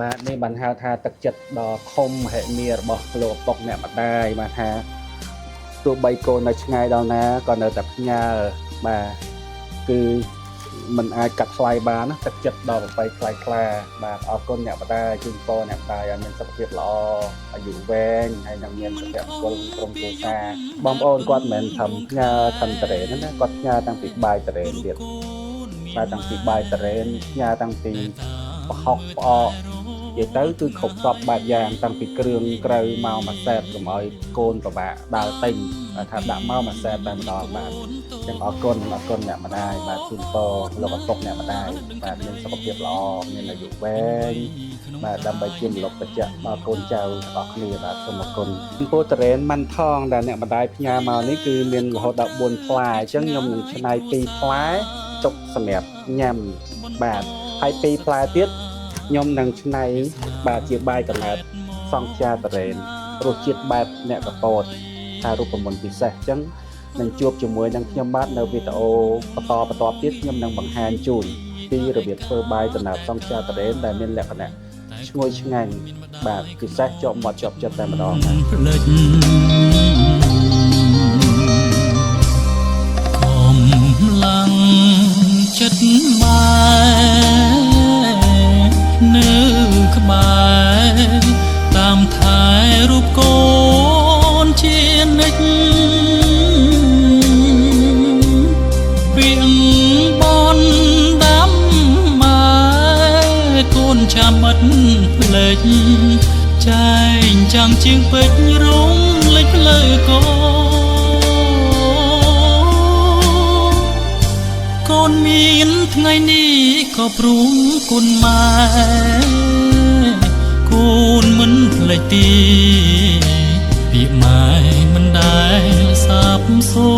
បាទនេះបានហៅថាទឹកចិត្តដ៏ធំមហិមារបស់លោកឪពុកអ្នកម្ដាយបាទថាទោះបីកូននៅឆ្ងាយដល់ណាក៏នៅតែផ្ញើបាទគឺมันអាចកាត់ថ្លៃបានណាទឹកចិត្តដ៏ប្រពៃថ្លៃថ្លាបាទអរគុណអ្នកម្ដាយជូនពរអ្នកម្ដាយឲ្យមានសុខភាពល្អអាយុវែងហើយនឹងមានសុភមង្គលក្រុមគ្រួសារបងប្អូនគាត់មិនមែនធ្វើផ្ញើធ្វើតរេនណាគាត់ផ្ញើតាំងពីបាយតរេនទៀតបាទតាំងពីបាយតរេនផ្ញើតាំងពីប្រហុកផ្អក និយាយទៅគឺគ្រប់សពបែបយ៉ាងតាំងពីគ្រឿងក្រៅមកមួយសែតកុំឲ្យកូនពិបាកដើរទិញថាដាក់មកមួយសែតតែម្ដងបាទចឹងអរគុណអរគុណអ្នកម្ដាយបាទជូនពរលោកឪពុកអ្នកម្ដាយបាទមានសុខភាពល្អមានអាយុវែងបាទដើម្បីជាមលុបបច្ចៈដល់កូនចៅទាំងអស់គ្នាបាទសូមអរគុណចំពោះតរ៉េនម៉ាន់ថងដែលអ្នកម្ដាយផ្ញើមកនេះគឺមានរហូតដល់4ផ្លែអញ្ចឹងខ្ញុំនឹងច្នៃ2ផ្លែទុកសម្រាប់ញ៉ាំបាទហើយ2ផ្លែទៀត ខ្ញុំនឹងច្នៃបាទជាបាយកណ្ណែតសង់ខ្យាតរ៉េនរសជាតិបែបអ្នកកពតថារូបមន្តពិសេសអញ្ចឹងនឹងជួបជាមួយនឹងខ្ញុំបាទនៅវីដេអូបន្តបន្តទៀតខ្ញុំនឹងបង្ហាញជូនពីរបៀបធ្វើបាយកណ្ណែតសង់ខ្យាតរ៉េនដែលមានលក្ខណៈឈ្ងុយឆ្ងាញ់បាទពិសេសជាប់មាត់ជាប់ចិត្តតែម្ដងបាទ ភ្លេចកំលាំងចិត្តម៉ែនៅក្បែរតាមថែរូបកូនជានិច្ចពីងបនដាំម៉ែកូនចាំមិតភ្លេចចែងចាំងជាងពេជ្ររងលេចផ្លូវកូនកូនមានថ្ងៃនេះក៏ព្រមគុណម៉ែកូនមិនភ្លេចទីពីម៉ែមិនដែលសាបសូ